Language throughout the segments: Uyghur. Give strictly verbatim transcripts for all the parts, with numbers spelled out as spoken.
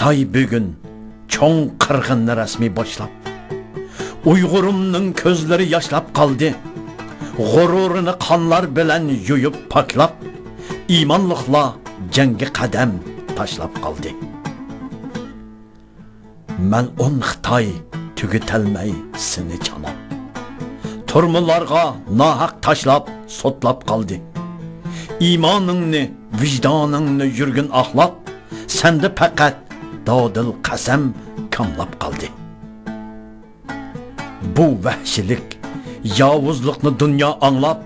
خىتاي بۈگۈن چوڭ قىرغىننى رەسمىي باشلاپ، ئۇيغۇرۇمنىڭ كۆزلىرى ياشلاپ قالدى. غۇرۇرىنى قانلار بىلەن يۇيۇپ پاكلاپ، ئىمانلىقلار جەڭگە قەدەم تاشلاپ قالدى. مەلئۇن خىتاي تۈگىتەلمەي سېنى چاناپ، تۈرمىلارغا ناھەق تاشلاپ، سوتلاپ قالدى. ئىمانىڭنى، ۋىجدانىڭنى يۈرگىن ئاقلاپ، سەندە پەقەت دادىل قەسەم كاملاپ قالدى. بۇ ۋەھشىيلىك، ياۋۇزلۇقنى دۇنيا ئاڭلاپ،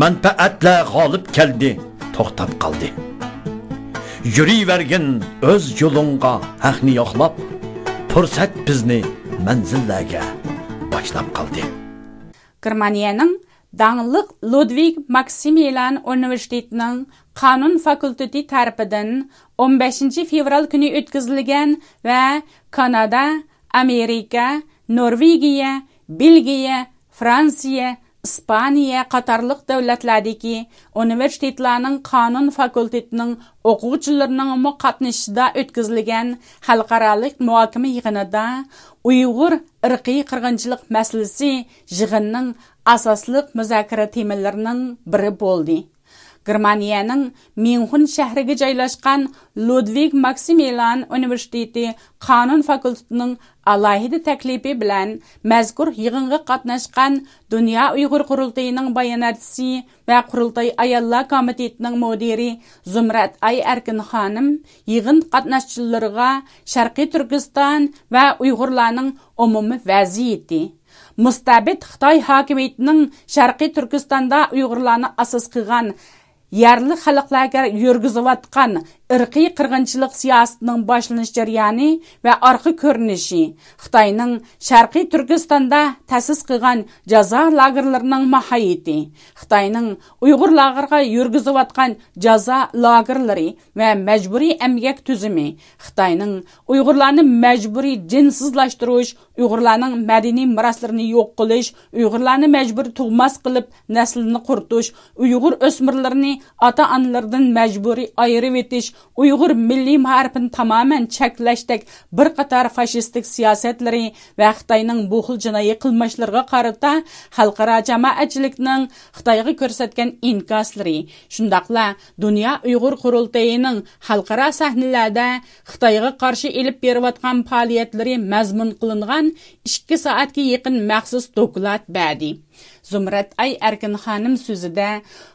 مەنپەئەتلەر غالىب كەلدى، توختاپ قالدى. يۈرۈۋەرگىن ئۆز يولۇڭغا ھەقنى ياقلاپ، پۇرسەت بىزنى مەنزىللەرگە باشلاپ قالدى. گېرمانىيەنىڭ داڭلىق لۇدۋىگ ماكسىمىليان ئۇنىۋېرسىتېتىنىڭ قانۇن فاكۇلتېتى تەرىپىدىن ئون بەشىنچى فېۋرال كۈنى ئۆتكۈزۈلگەن ۋە كانادا، ئامېرىكا، نورۋېگىيە، بېلگىيە، فرانسىيە، ئىسپانىيە قاتارلىق دۆلەتلەردىكى ئۇنىۋېرسىتېتلارنىڭ قانۇن فاكۇلتېتىنىڭ ئوقۇغۇچىلىرىنىڭمۇ قاتنىشىشىدا ئۆتكۈزۈلگەن خەلقئارالىق مۇھاكىمە يىغىنىدا ئۇيغۇر ئىرقىي قىرغىنچىلىق مەسىلىسى يىغىننىڭ ئاساسلىق مۇزاكىرە تېمىلىرىنىڭ بىرى بولدى. گېرمانىيەنىڭ ميۇنخېن شەھىرىگە جايلاشقان لۇدۋىگ ماكسىمىليان ئۇنىۋېرسىتېتى قانۇن فاكۇلتېتىنىڭ ئالاھىدە تەكلىپى بىلەن مەزكۇر يىغىنغا قاتناشقان دۇنيا ئۇيغۇر قۇرۇلتىيىنىڭ باياناتچىسى ۋە قۇرۇلتاي ئاياللار كومىتېتىنىڭ مۇدىرى زۇمرەت ئاي ئەركىن خانىم يىغىن قاتناشچىلىرىغا شەرقىي تۈركىستان ۋە ئۇيغۇرلارنىڭ ئومۇمىي ۋەزىيىتى، مۇستەبىت خىتاي ھاكىمىيىتىنىڭ شەرقىي تۈركىستاندا ئۇيغۇرلارنى ئاساس قىلغان يەرلىك خەلقلەرگە يۈرگۈزۈۋاتقان ئىرقىي قىرغىنچىلىق سىياسىتىنىڭ باشلىنىش جەريانى ۋە ئارقا كۆرۈنۈشى، خىتاينىڭ شەرقىي تۈركىستاندا تەسىس قىلغان جازا لاگېرلىرىنىڭ ماھىيىتى، خىتاينىڭ ئۇيغۇرلارغا يۈرگۈزۈۋاتقان جازا لاگېرلىرى ۋە مەجبۇرىي ئەمگەك تۈزۈمى، خىتاينىڭ ئۇيغۇرلارنى مەجبۇرىي دىنسىزلاشتۇرۇش، ئۇيغۇرلارنىڭ مەدەنىي مىراسلىرىنى يوق قىلىش، ئۇيغۇرلارنى مەجبۇرىي تۇغماس قىلىپ نەسلىنى قۇرۇتۇش، ئۇيغۇر ئۆسمۈرلىرىنى ئاتا-ئانىلىرىدىن مەجبۇرىي ئايرىۋېتىش، ئۇيغۇر مىللىي مائارىپىنى تامامەن چەكلەشتەك بىر قاتار فاشىستىك سىياسەتلىرى ۋە خىتاينىڭ بۇ خىل جىنايى قىلمىشلىرىغا قارىتا خەلقئارا جامائەتچىلىكنىڭ خىتايغا كۆرسەتكەن ئىنكاسلىرى، شۇنداقلا دۇنيا ئۇيغۇر قۇرۇلتىيىنىڭ خەلقئارا سەھنىلەردە خىتايغا قارشى ئېلىپ بېرىۋاتقان پائالىيەتلىرى مەزمۇن قىلىنغان ئىككى سائەتكە يېقىن مەخسۇس دوكلات بەردى. زۇمرەت ئاي ئەركىن خانىم سۆزىدە،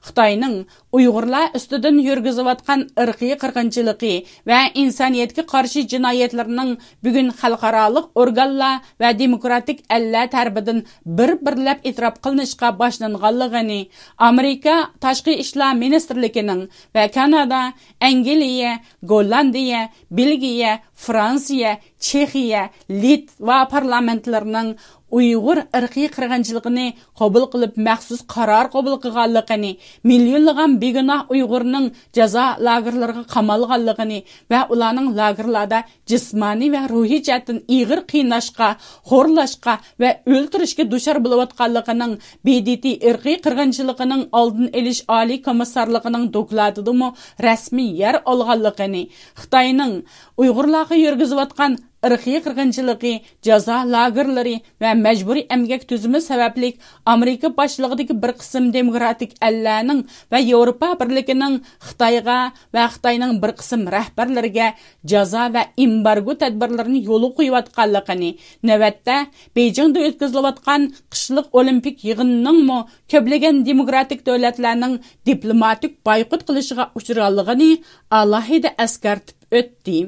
خىتاينىڭ ئۇيغۇرلار ئۈستىدىن يۈرگۈزۈۋاتقان ئىرقىي قىرغىنچىلىقى ۋە ئىنسانىيەتكە قارشى جىنايەتلىرىنىڭ بۈگۈن خەلقئارالىق ئورگانلار ۋە دېموكراتىك ئەللەر تەرىپىدىن بىر-بىرلەپ ئېتىراپ قىلىنىشقا باشلانغانلىقىنى، ئامېرىكا تاشقى ئىشلار مىنىستىرلىكىنىڭ ۋە كانادا، ئەنگلىيە، گوللاندىيە، بېلگىيە، فرانسىيە، چېخىيە، لىتۋا پارلامېنتلىرىنىڭ ئۇيغۇر ئىرقىي قىرغىنچىلىقىنى قوبۇل قىلىپ مەخسۇس قارار قوبۇل قىلغانلىقىنى، مىليونلىغان بىگۇناھ ئۇيغۇرنىڭ جازا لاگېرلىرىغا قامالغانلىقىنى ۋە ئۇلارنىڭ لاگېرلاردا جىسمانىي ۋە روھىي جەھەتتىن ئېغىر قىيناشقا، خورلاشقا ۋە ئۆلتۈرۈشكە دۇچار بولۇۋاتقانلىقىنىڭ ب د ت ئىرقىي قىرغىنچىلىقىنىڭ ئالدىنى ئېلىش ئالىي كومىسسارلىقىنىڭ دوكلاتىدىمۇ رەسمىي يەر ئالغانلىقىنى، خىتاينىڭ ئۇيغۇرلارغا يۈرگۈزۈۋاتقان ئىرقىي قىرغىنچىلىقى، جازا لاگېرلىرى ۋە مەجبۇرىي ئەمگەك تۈزۈمى سەۋەبلىك ئامېرىكا باشچىلىقىدىكى بىر قىسىم دېموكراتىك ئەللەرنىڭ ۋە ياۋروپا بىرلىكىنىڭ خىتايغا ۋە خىتاينىڭ بىر قىسىم رەھبەرلىرىگە جازا ۋە ئېمبارگو تەدبىرلىرىنى يولغا قويۇۋاتقانلىقىنى، نۆۋەتتە بېيجىڭدا ئۆتكۈزۈلۈۋاتقان قىشلىق ئولىمپىك يىغىنىنىڭمۇ كۆپلىگەن دېموكراتىك دۆلەتلەرنىڭ دىپلوماتىك بايقۇت قىلىشىغا ئۇچرىغانلىقىنى ئالاھىدە ئەسكەرتىپ ئۆتتى.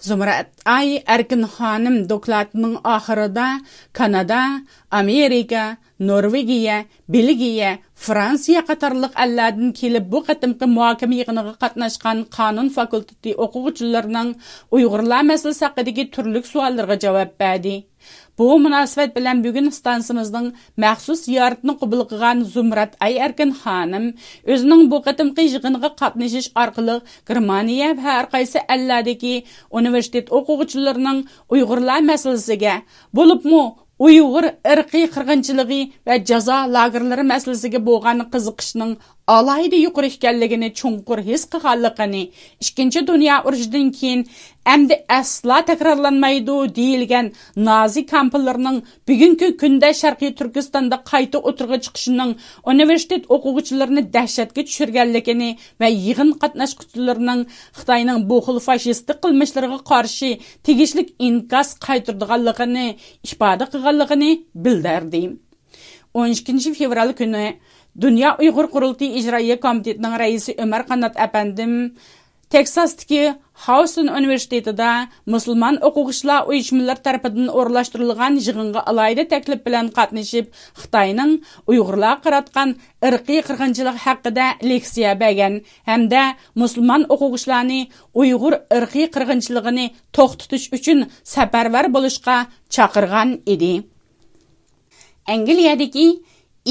زۇمرەت ئاي ئەركىن خانىم دوكلاتىنىڭ ئاخىرىدا كانادا، ئامېرىكا، نورۋېگىيە، بېلگىيە، فرانسىيە قاتارلىق ئەللەردىن كېلىپ بۇ قېتىمقى مۇھاكىمە يىغىنىغا قاتناشقان قانۇن فاكۇلتېتى ئوقۇغۇچىلىرىنىڭ ئۇيغۇرلار مەسىلىسى ھەققىدىكى تۈرلۈك سوئاللىرىغا جاۋاب بەردى. بۇ مۇناسىۋەت بىلەن بۈگۈن ئىستانسىمىزنىڭ مەخسۇس زىيارىتىنى قوبۇل قىلغان زۇمرەت ئاي ئەركىن خانىم ئۆزىنىڭ بۇ قېتىمقى يىغىنغا قاتنىشىش ئارقىلىق گېرمانىيە ۋە ھەر قايسى ئەللەردىكى ئۇنىۋېرسىتېت ئوقۇغۇچىلىرىنىڭ ئۇيغۇرلار مەسىلىسىگە، بولۇپمۇ ئۇيغۇر ئىرقىي قىرغىنچىلىقى ۋە جازا لاگېرلىرى مەسىلىسىگە بولغان قىزىقىشنىڭ ئالاھىدە يۇقىرى ئىكەنلىكىنى چوڭقۇر ھېس قىلغانلىقىنى، ئىككىنچى دۇنيا ئۇرۇشىدىن كېيىن ئەمدى ئەسلا تەكرارلانمايدۇ دېيىلگەن نازى كامپلىرىنىڭ بۈگۈنكى كۈندە شەرقىي تۈركىستاندا قايتا ئوتتۇرىغا چىقىشىنىڭ ئۇنىۋېرسىتېت ئوقۇغۇچىلىرىنى دەھشەتكە چۈشۈرگەنلىكىنى ۋە يىغىن قاتناشقۇچىلىرىنىڭ خىتاينىڭ بۇ خىل فاشىستىك قىلمىشلىرىغا قارشى تېگىشلىك ئىنكاس قايتۇرىدىغانلىقىنى ئىپادە قىلغانلىقىنى بىلدۈردى. ئون ئىككىنچى فېۋرال كۈنى دۇنيا ئۇيغۇر قۇرۇلتىيى ئىجرائىيە كومىتېتىنىڭ رەئىسى ئۆمەر قانات ئەپەندىم تېكساستىكى خاۋستون ئۇنىۋېرسىتېتىدا مۇسۇلمان ئوقۇغۇچىلار ئۇيۇشمىلىرى تەرىپىدىن ئورۇنلاشتۇرۇلغان يىغىنغا ئالاھىدە تەكلىپ بىلەن قاتنىشىپ، خىتاينىڭ ئۇيغۇرلارغا قاراتقان ئىرقىي قىرغىنچىلىقى ھەققىدە لېكسىيە بەرگەن ھەمدە مۇسۇلمان ئوقۇغۇچىلارنى ئۇيغۇر ئىرقىي قىرغىنچىلىقىنى توختىتىش ئۈچۈن سەپەرۋەر بولۇشقا چاقىرغان ئىدى. ئەنگلىيەدىكى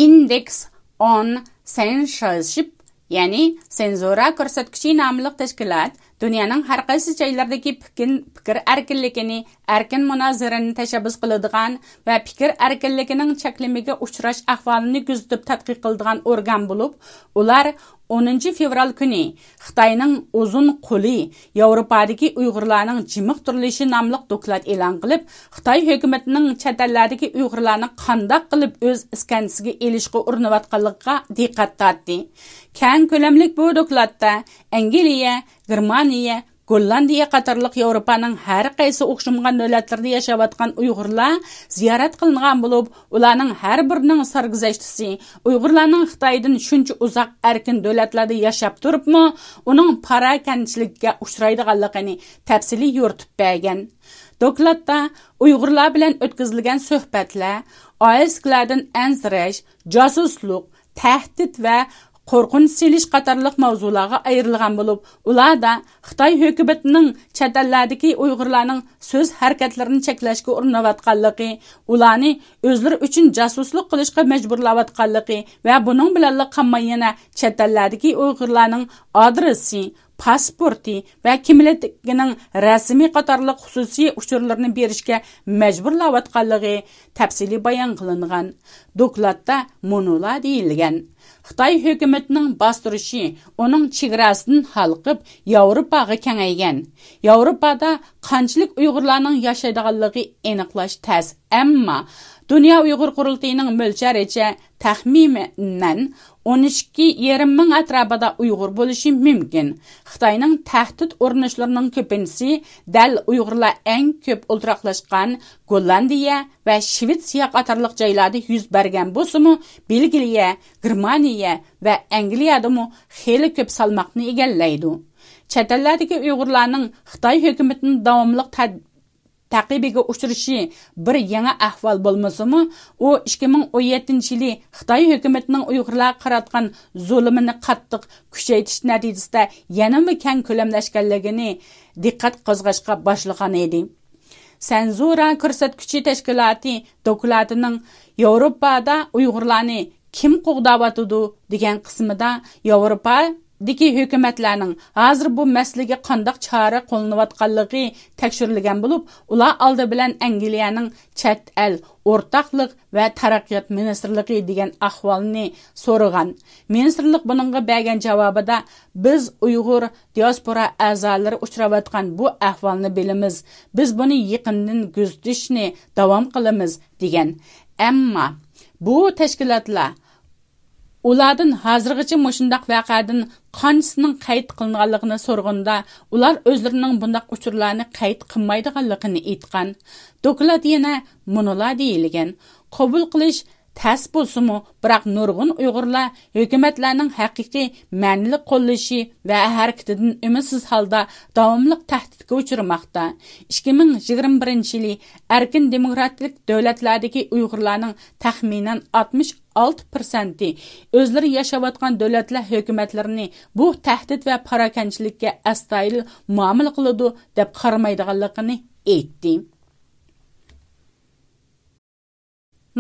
Index on Censorship، يەنى سېنزۇرا كۆرسەتكۈچى ناملىق تەشكىلات دۇنيانىڭ ھەر قايسى جايلىرىدىكى پىكىن-، پىكىر ئەركىنلىكىنى، ئەركىن مۇنازىرىنى تەشەببۇس قىلىدىغان ۋە پىكىر ئەركىنلىكىنىڭ چەكلىمىگە ئۇچراش ئەھۋالىنى كۆزىتىپ تەتقىق قىلىدىغان ئورگان بولۇپ، ئۇلار ئونىنچى فېۋرال كۈنى خىتاينىڭ ئۇزۇن قولى ياۋروپادىكى ئۇيغۇرلارنىڭ جىمىق تۇرۇلۇشى ناملىق دوكلات ئېلان قىلىپ، خىتاي ھۆكۈمىتىنىڭ چەت ئەللەردىكى ئۇيغۇرلارنى قانداق قىلىپ ئۆز ئىسكەنجىسىگە ئېلىشقا ئۇرۇنۇۋاتقانلىقىغا دىققەت تارتتى. كەڭ كۆلەملىك بۇ دوكلاتتا ئەنگلىيە، گېرمانىيە، گوللاندىيە قاتارلىق ياۋروپانىڭ ھەر قايسى ئوخشىمىغان دۆلەتلىرىدە ياشاۋاتقان ئۇيغۇرلار زىيارەت قىلىنغان بولۇپ، ئۇلارنىڭ ھەر بىرىنىڭ سەرگۈزەشتىسى، ئۇيغۇرلارنىڭ خىتايدىن شۇنچە ئۇزاق ئەركىن دۆلەتلەردە ياشاپ تۇرۇپمۇ، ئۇنىڭ پاراكەندىچىلىككە ئۇچرايدىغانلىقىنى تەپسىلىي يورۇتۇپ بەرگەن. دوكلاتتا ئۇيغۇرلار بىلەن ئۆتكۈزۈلگەن سۆھبەتلەر، ئايرىسكىلاردىن ئەنسىرەش، جاسۇسلۇق، تەھدىت ۋە قورقۇنچ سېلىش قاتارلىق ماۋزۇلارغا ئايرىلغان بولۇپ، ئۇلاردا خىتاي ھۆكۈمىتىنىڭ چەت ئەللەردىكى ئۇيغۇرلارنىڭ سۆز ھەرىكەتلىرىنى چەكلەشكە ئۇرۇنۇۋاتقانلىقى، ئۇلارنى ئۆزلىرى ئۈچۈن جاسۇسلۇق قىلىشقا مەجبۇرلاۋاتقانلىقى ۋە بۇنىڭ بىلەنلا قالماي يەنە چەت ئەللەردىكى ئۇيغۇرلارنىڭ ئادرېسى، پاسپورتى ۋە كىملىكىنىڭ رەسىمى قاتارلىق خۇسۇسىي ئۇچۇرلىرىنى بېرىشكە مەجبۇرلاۋاتقانلىقى تەپسىلىي بايان قىلىنغان. دوكلاتتا مۇنۇلار دېيىلگەن: خىتاي ھۆكۈمىتىنىڭ باستۇرۇشى ئۇنىڭ چېگراسىدىن ھالقىپ، ياۋروپاغا كېڭەيگەن. ياۋروپادا قانچىلىك ئۇيغۇرلارنىڭ ياشايدىغانلىقى ئېنىقلاش تەس، ئەمما دۇنيا ئۇيغۇر قۇرۇلتىيىنىڭ مۆلچەرىچە تەخمىنەن ئون ئىككى يېرىم مىڭ ئەتراپىدا ئۇيغۇر بولۇشى مۇمكىن. خىتاينىڭ تەھدىت ئۇرۇنۇشلىرىنىڭ كۆپىنچىسى دەل ئۇيغۇرلار ئەڭ كۆپ ئولتۇراقلاشقان گوللاندىيە ۋە شىۋېتسىيە قاتارلىق جايلاردا يۈز بەرگەن بولسىمۇ، بېلگىيە، گېرمانىيە ۋە ئەنگلىيەدىمۇ خېلى كۆپ سالماقنى ئىگىلەيدۇ. چەت ئەللەردىكى ئۇيغۇرلارنىڭ خىتاي ھۆكۈمىتىنىڭ داۋاملىق تەد-، تەقىبىگە ئۇچرىشى بىر يېڭى ئەھۋال بولمىسىمۇ، ئۇ ئىككى مىڭ ئون يەتتىنچى يىلى خىتاي ھۆكۈمىتىنىڭ ئۇيغۇرلارغا قاراتقان زۇلۇمىنى قاتتىق كۈچەيتىش نەتىجىسىدە يەنىمۇ كەڭ كۆلەملەشكەنلىكىنى دىققەت قوزغاشقا باشلىغان ئىدى. سەنزۇرا كۆرسەتكۈچى تەشكىلاتى دوكلاتىنىڭ ياۋروپادا ئۇيغۇرلارنى كىم قوغداۋاتىدۇ دېگەن قىسمىدا ياۋروپادىكى ھۆكۈمەتلەرنىڭ ھازىر بۇ مەسىلىگە قانداق چارە قوللىنىۋاتقانلىقى تەكشۈرۈلگەن بولۇپ، ئۇلار ئالدى بىلەن ئەنگلىيەنىڭ چەت ئەل ئورتاقلىق ۋە تەرەققىيات مىنىستىرلىقى دېگەن ئەھۋالنى سورىغان. مىنىستىرلىق بۇنىڭغا بەرگەن جاۋابىدا، بىز ئۇيغۇر دىياسپورا ئەزالىرى ئۇچراۋاتقان بۇ ئەھۋالنى بىلىمىز. بىز بۇنى يېقىندىن كۆزىتىشنى داۋام قىلىمىز، دېگەن. ئەمما بۇ تەشكىلاتلار ئۇلاردىن ھازىرغىچە مۇشۇنداق ۋەقەدىن قانچىسىنىڭ قەيت قىلىنغانلىقىنى سورىغىنىدا، ئۇلار ئۆزلىرىنىڭ بۇنداق ئۇچۇرلارنى قەيت قىلمايدىغانلىقىنى ئېيتقان. دوكلات يەنە مۇنۇلار دېيىلگەن: قوبۇل قىلىش تەس بولسىمۇ، بىراق نۇرغۇن ئۇيغۇرلار ھۆكۈمەتلەرنىڭ ھەقىقىي مەنىلىك قوللىشى ۋە ھەرىكىتىدىن ئۈمىدسىز ھالدا داۋاملىق تەھدىتكە ئۇچرىماقتا. ئىككى مىڭ يىگىرمە بىرىنچى يىلى ئەركىن دېموكراتىك دۆلەتلەردىكى ئۇيغۇرلارنىڭ تەخمىنەن ئاتمىش ئالتە پىرسەنتى ئۆزلىرى ياشاۋاتقان دۆلەتلەر ھۆكۈمەتلىرىنى بۇ تەھدىت ۋە پاراكەندىچىلىككە ئەستايىدىل مۇئامىلە قىلىدۇ دەپ قارىمايدىغانلىقىنى ئېيتتى.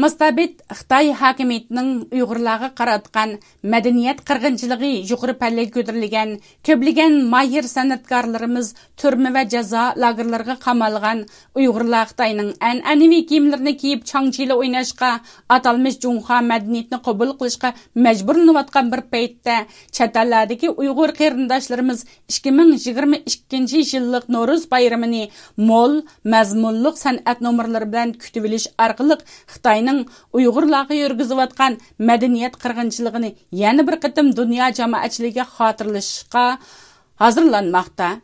مۇستەبىت خىتاي ھاكىمىيىتىنىڭ ئۇيغۇرلارغا قاراتقان مەدەنىيەت قىرغىنچىلىقى يۇقىرى پەللىگە كۆتۈرۈلگەن، كۆپلىگەن ماھىر سەنئەتكارلىرىمىز تۈرمە ۋە جازا لاگېرلىرىغا قامالغان ئۇيغۇرلار خىتاينىڭ ئەنئەنىۋى كىيىملىرىنى كىيىپ، چاڭچىلا ئويناشقا، ئاتالمىش جۇڭخۇا مەدەنىيىتىنى قوبۇل قىلىشقا مەجبۇرلىنىۋاتقان بىر پەيتتە، چەت ئەللەردىكى ئۇيغۇر قېرىنداشلىرىمىز ئىككى مىڭ يىگىرمە ئىككىنچى يىللىق نورۇز بايرىمىنى مول، مەزمۇنلۇق سەنئەت نومۇرلىرى بىلەن كۈتۈۋېلىش ئارقىلىق خىتاينىڭ ئۇيغۇرلارغا يۈرگۈزۈۋاتقان مەدەنىيەت قىرغىنچىلىقىنى يەنە بىر قېتىم دۇنيا جامائەتچىلىكىگە خاتىرىلىشىشقا ھازىرلانماقتا.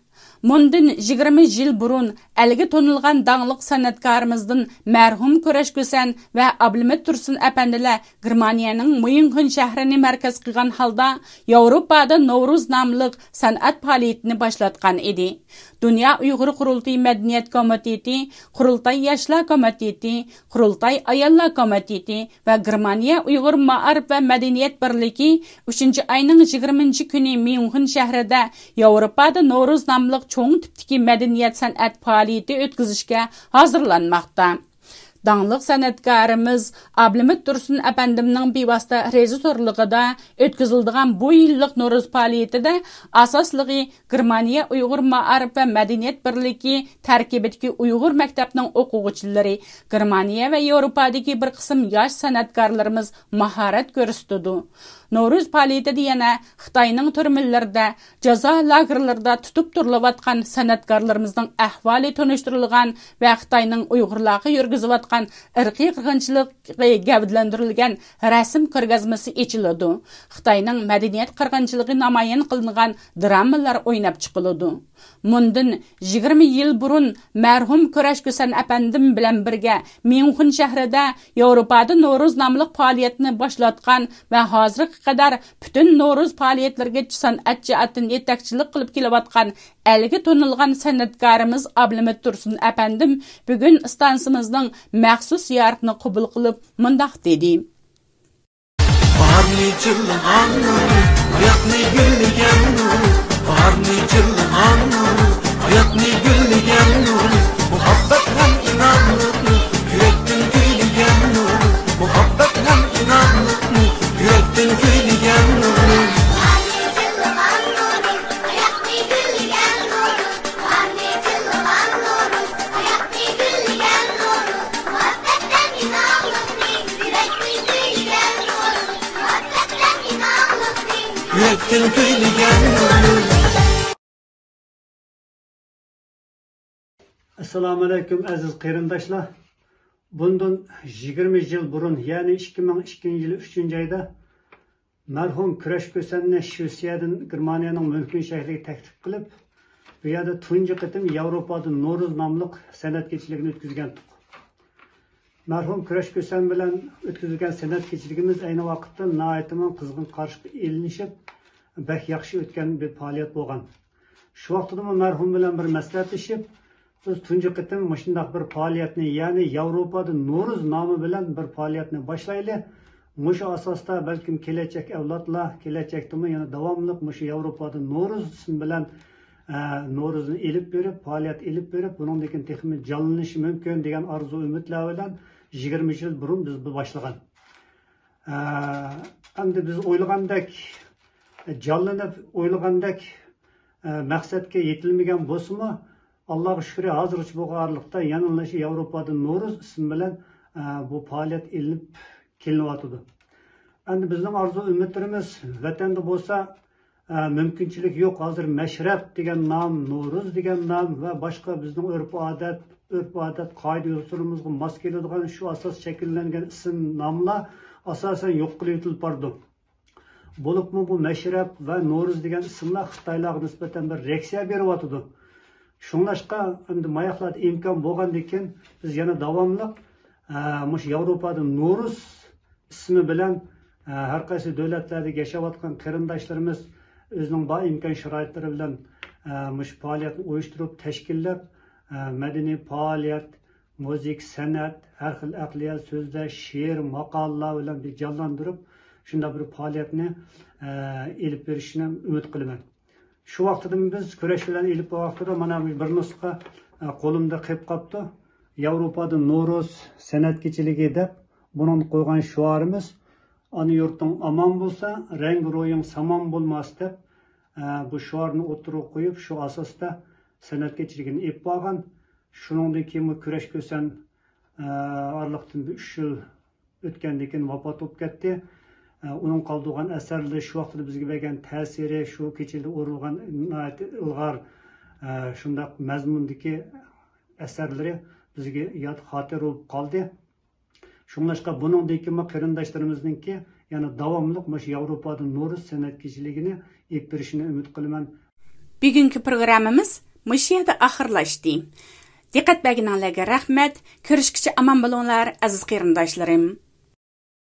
مۇندىن يىگىرمە يىل بۇرۇن ئەلگە تونۇلغان داڭلىق سەنئەتكارىمىزدىن مەرھۇم كۈرەش كۈسەن ۋە ئابلىمىت تۇرسۇن ئەپەندىلەر گېرمانىيەنىڭ ميۇنخېن شەھىرىنى مەركەز قىلغان ھالدا ياۋروپادا نورۇز ناملىق سەنئەت پائالىيىتىنى باشلاتقان ئىدى. دۇنيا ئۇيغۇر قۇرۇلتىيى مەدەنىيەت كومىتېتى، قۇرۇلتاي ياشلار كومىتېتى، قۇرۇلتاي ئاياللار كومىتېتى ۋە گېرمانىيە ئۇيغۇر مائارىپ ۋە مەدەنىيەت بىرلىكى ئۈچىنچى ئاينىڭ يىگىرمىنچى كۈنى ميۇنخېن شەھىرىدە ياۋروپادا نورۇز ناملىق چوڭ تىپتىكى مەدەنىيەت سەنئەت پائالىيىتى ئۆتكۈزۈشكە ھازىرلانماقتا. داڭلىق سەنئەتكارىمىز ئابلىمىت تۇرسۇن ئەپەندىمنىڭ بىۋاسىتە رېژىسسورلۇقىدا ئۆتكۈزۈلىدىغان بۇ يىللىق نورۇز پائالىيىتىدە ئاساسلىقى گېرمانىيە ئۇيغۇر مائارىپ ۋە مەدەنىيەت بىرلىكى تەركىبىدىكى ئۇيغۇر مەكتەپنىڭ ئوقۇغۇچىلىرى، گېرمانىيە ۋە ياۋروپادىكى بىر قىسىم ياش سەنئەتكارلىرىمىز ماھارەت كۆرسىتىدۇ. نورۇز پائالىيىتىدە يەنە خىتاينىڭ تۈرمىلىرىدە، جازا لاگېرلىرىدا تۇتۇپ تۇرۇلۇۋاتقان سەنئەتكارلىرىمىزنىڭ ئەھۋالى تونۇشتۇرۇلغان ۋە خىتاينىڭ ئۇيغۇرلارغا يۈرگۈزۈۋاتقان ئىرقىي قىرغىنچىلىقى گەۋدىلەندۈرۈلگەن رەسىم كۆرگەزمىسى ئېچىلىدۇ. خىتاينىڭ مەدەنىيەت قىرغىنچىلىقى نامايان قىلىنغان درامىلار ئويناپ چىقىلىدۇ. مۇندىن يىگىرمە يىل بۇرۇن مەرھۇم كۈرەش كۈسەن ئەپەندىم بىلەن بىرگە ميۇنخېن شەھىرىدە ياۋروپادا نورۇز ناملىق پائالىيەتنى باشلاتقان ۋە ھازىرغا قەدەر پۈتۈن نورۇز پائالىيەتلىرىگە سەنئەت جەھەتتىن يېتەكچىلىك قىلىپ كېلىۋاتقان ئەلگە تونۇلغان سەنئەتكارىمىز ئابلىمىت تۇرسۇن ئەپەندىم بۈگۈن ئىستانسىمىزنىڭ مەخسۇس زىيارىتىنى قوبۇل قىلىپ مۇنداق دېدى. باھارنى جىللىغان نۇر، ھاياتنى گۈللىگەن نۇر، باھارنى جىللىغان نۇر، ھاياتنى گۈللىگەن نۇر، مۇھەببەت ھەم ئىنانلىق نۇر، يۈرەكتىن كۈيلىگەن نۇر، مۇھەببەت ھەم ئىنانلىق نۇر، يۈرەكتىن كۈيلىگەن نۇر. يۈرەكتىن كۈيلىگەن نۇر. ئەسسالامۇئەلەيكۇم، ئەزىز قېرىنداشلار! بۇندىن يىگىرمە يىل بۇرۇن، يەنى ئىككى مىڭ ئىككىنچى يىلى ئۈچىنچى ئايدا مەرھۇم كۈرەش كۈسەننى شىۋېتسىيەدىن گېرمانىيەنىڭ ميۇنخېن شەھىرىگە تەكلىپ قىلىپ، بۇ يەردە تۇنجى قېتىم ياۋروپادا نورۇز ناملىق سەنئەت كېچىلىكىنى ئۆتكۈزگەنتۇق. مەرھۇم كۈرەش كۈسەن بىلەن ئۆتكۈزۈلگەن سەنئەت كېچىلىكىمىز ئەينى ۋاقىتتا ناھايىتىمۇ قىزغىن قارشى ئېلىنىشىپ، بەك ياخشى ئۆتكەن بىر پائالىيەت بولغان. شۇ ۋاقتىدىمۇ مەرھۇم بىلەن بىر مەسلىھەتلىشىپ، بىز تۇنجى قېتىم مۇشۇنداق بىر پائالىيەتنى، يەنى ياۋروپادا نورۇز نامى بىلەن بىر پائالىيەتنى باشلايلى. مۇشۇ ئاساستا بەلكىم كېلەچەك ئەۋلادلار، كېلەچەكتىمۇ يەنە داۋاملىق مۇشۇ ياۋروپادا نورۇز ئىسمى بىلەن، ئە، نورۇزنى ئېلىپ بېرىپ، پائالىيەت ئېلىپ بېرىپ، بۇنىڭدىن كېيىن تېخىمۇ جانلىنىشى مۇمكىن دېگەن ئارزۇ ئۈمىدلەر بىلەن يىگىرمە يىل بۇرۇن بىز بۇ باشلىغان. ئە، ئەمدى بىز ئويلىغاندەك جانلىنىپ، ئويلىغاندەك، ئە، مەقسەتكە يېتىلمىگەن بولسىمۇ، ئاللاغا شۈكرى، ھازىرغىچە بولغان ئارىلىقتا يەنىلا شۇ ياۋروپادا نورۇز ئىسمى بىلەن، ئە، بۇ پائالىيەت ئېلىنىپ كېلىنىۋاتىدۇ. ئەمدى بىزنىڭ ئارزۇ ئۈمىدلىرىمىز ۋەتەندە بولسا، ئە، مۇمكىنچىلىك يوق. ھازىر مەشرەپ دېگەن نام، نورۇز دېگەن نام ۋە باشقا بىزنىڭ ئۆرپ-ئادەت، ئۆرپ-ئادەت، قائىدە-دۇستۇرىمىزغا ماس كېلىدىغان شۇ ئاساس شەكىللەنگەن ئىسىم ناملار ئاساسەن يوق قىلىۋېتىلىپ بارىدۇ. بولۇپمۇ بۇ مەشرەپ ۋە نورۇز دېگەن ئىسىملار خىتايلارغا نىسبەتەن بىر رېئاكسىيە بېرىۋاتىدۇ. شۇڭلاشقا ئەمدى ماياقلاردا ئىمكان بولغاندىكىن بىز يەنە داۋاملىق، ئە، مۇشۇ ياۋروپادا نورۇز ئىسمى بىلەن، ئە، ھەر قايسى دۆلەتلەردە ياشاۋاتقان قېرىنداشلىرىمىز ئۆزىنىڭ بار ئىمكان شارائىتلىرى بىلەن، ئە، مۇشۇ پائالىيەتنى ئۇيۇشتۇرۇپ، تەشكىللەپ، ئە، مەدەنىي پائالىيەت، مۇزىكا، سەنئەت، ھەر خىل ئەقلىيەت، سۆزلەش، شېئىر، ماقالىلەر بىلەن بىر جانلاندۇرۇپ، شۇنداق بىر پائالىيەتنى، ئە، ئېلىپ بېرىشىنى ئۈمىد قىلىمەن. شۇ ۋاقتىدىن بىز كۈرەش بىلەن ئېلىپ بار ۋاقتىدا مانا بىر نۇسخا، ئە، قولۇمدا قېلىپ قاپتۇ. ياۋروپادا نورۇز سەنئەت كېچىلىكى دەپ بۇنىڭدا قويغان شوئارىمىز، «ئانا يۇرتۇڭ ئامان بولسا، رەڭگى روھىڭ سامان بولماس» دەپ، ئە، بۇ شوئارنى ئوتتۇرىغا قويۇپ، شۇ ئاساستا سەنئەت كېچىلىكىنى ئېلىپ بارغان. شۇنىڭدىن كېيىن بۇ كۈرەش كۈسەن، ئە، ئارىلىقتىن بىر ئۈچ يىل ئۆتكەندىن كېيىن ۋاپات بولۇپ كەتتى. ئە، ئۇنىڭ قالدۇرغان ئەسەرلىرى، شۇ ۋاقىتتا بىزگە بەرگەن تەسىرى، شۇ كېچىدە ئۇرۇلغان ناھايىتى ئىلغار، ئە، شۇنداق مەزمۇندىكى ئەسەرلىرى بىزگە ياد خاتىرە بولۇپ قالدى. شۇڭلاشقا بۇنىڭدىن كېيىنمۇ قېرىنداشلىرىمىزنىڭكى يەنە داۋاملىق مۇشۇ ياۋروپادا نورۇز سەنئەت كېچىلىكىنى ئېلىپ بېرىشىنى ئۈمىد قىلىمەن. بۈگۈنكى پروگراممىمىز مۇشۇ يەردە ئاخىرلاشتى. دىققەت بەرگىنىڭلارغا رەھمەت. كۆرۈشكىچە ئامان بولۇڭلار، ئەزىز قېرىنداشلىرىم.